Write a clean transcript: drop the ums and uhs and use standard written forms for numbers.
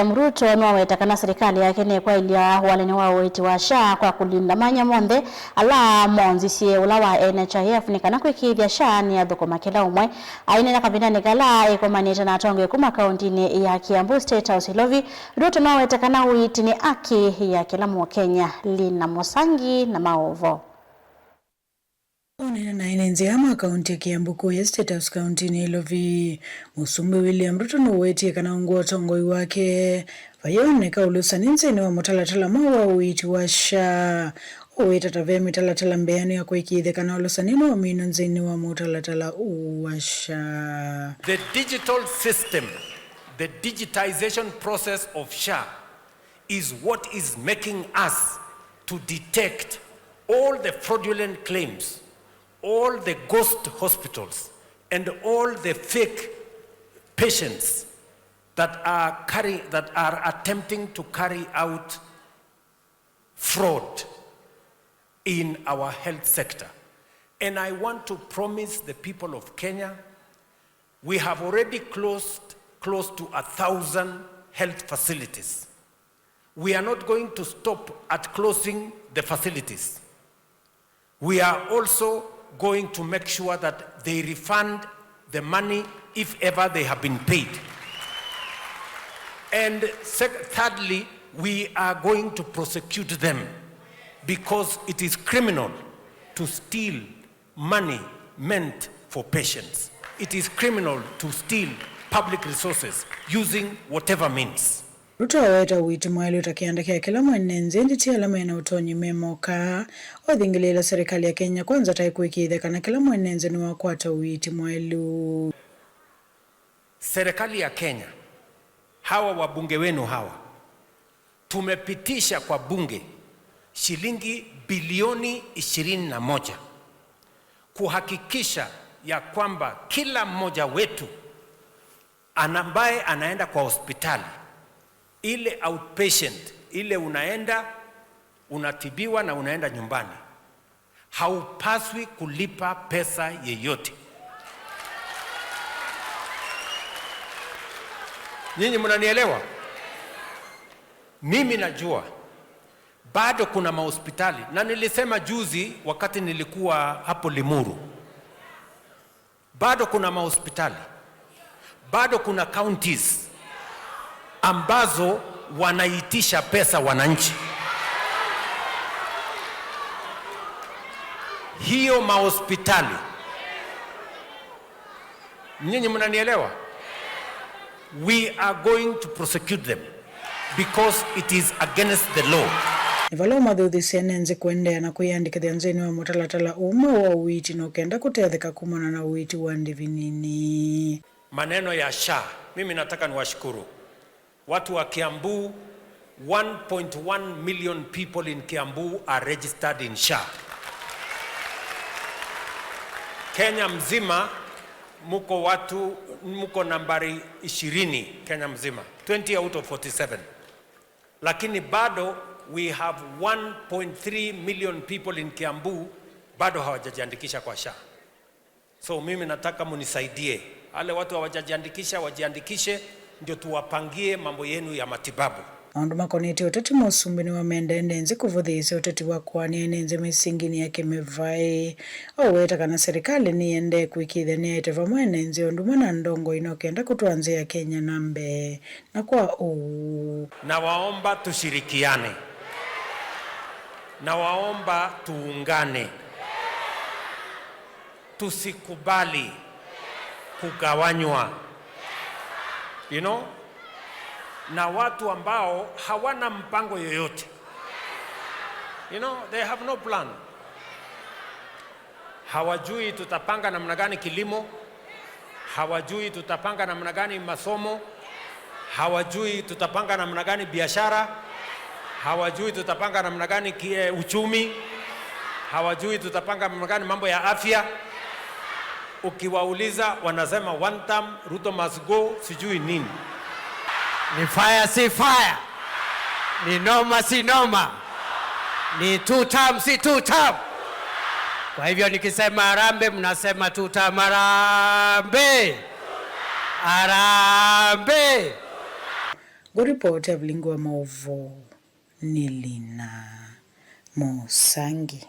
Ruto niwawetakana serikali yake nekwailia walani wa witi wa SHA kwa kulinda manya monthe ala monzisie ula wa NHIF nikana kwikithia SHA ni athukuma kila umwe ainena kavindani kala ikomanite na atongoi kuma kaunti-ini ya Kiambu State House Ilovi. Ruto niwawetakana uiti ni aki ya kila Mukenya. Lina Musangi na maovo. Onena na ene ama kaunti ya Kiambu kuya State House kaunti ni Ilovi. Musumbi William Ruto nuwetie kana ungu atongoi wake vayoneka ulusani nzini wa mutalatala mwa uiti wa SHA uwita tave mitalatala mbeano ya kuikithe kana ulusani wa mino nzini wa mutalatala wa SHA. The digital system, the digitization process of SHA is what is making us to detect all the fraudulent claims, all the ghost hospitals, and all the fake patients that are attempting to carry out fraud in our health sector. And I want to promise the people of Kenya, we have already closed close to 1,000 health facilities. We are not going to stop at closing the facilities. We are also going to make sure that they refund the money if ever they have been paid. And thirdly, we are going to prosecute them because it is criminal to steal money meant for patients. It is criminal to steal public resources using whatever means. Ruto aweta uiti mwailu utakiandikea kila mwene nzi ti alama ena utonyi memoka othingilila serikali ya Kenya kwanza taikuikithe kana kila mwene nzi ni wakwata uiti mwailu. Serikali ya Kenya, hawa wabunge wenu hawa, tumepitisha kwa bunge shilingi bilioni 21 kuhakikisha ya kwamba kila mmoja wetu ambaye anaenda kwa hospitali, ile outpatient, ile unaenda unatibiwa na unaenda nyumbani, haupaswi kulipa pesa yeyote. Nyinyi mnanielewa? Mimi najua bado kuna mahospitali, na nilisema juzi wakati nilikuwa hapo Limuru, bado kuna mahospitali, bado kuna counties ambazo wanaitisha pesa wananchi. Hiyo mahospitali, nyinyi mnanielewa? We are going to prosecute them because it is against the law. Nivala mathuthisia nenzi kuendea na kwiyandikithia nzini wa mutalatala umwe wa uiti na ukenda kutetheka kumana na uiti wa ndivinini. Maneno ya SHA, mimi nataka niwashukuru watu wa Kiambu. 1.1 million people in Kiambu are registered in SHA. Kenya mzima muko watu, muko nambari 20 Kenya mzima, 20 out of 47. Lakini bado we have 1.3 million people in Kiambu bado hawajajiandikisha kwa SHA. So mimi nataka munisaidie, wale watu hawajajiandikisha wajiandikishe, ndio tuwapangie mambo yenu ya matibabu. Maundu makonetye uteti musumbi ni wamendende nzi kuvuthiisya uteti wa kwania nenze misingini ya kimivai oweta kana serikali niende kwikithia niaete vamwe nenze undumwe na ndongo inokenda kutwaa nzi ya Kenya na mbee na kwa uu. Nawaomba tushirikiane, nawaomba tuungane, tusikubali kugawanywa, na watu ambao hawana mpango yoyote, they have no plan. Hawajui tutapanga namna gani kilimo, hawajui tutapanga namna gani masomo, hawajui tutapanga namna gani biashara, hawajui tutapanga namna gani uchumi, hawajui tutapanga namna gani mambo ya afya. Ukiwauliza wanasema one term, Ruto must go, sijui nini. Ni fire si fire, ni noma si noma, ni two term si two term. Kwa hivyo nikisema harambee mnasema two term. Harambee, harambee. Nguripoti ya vilingi wa maovo ni Lina Musangi.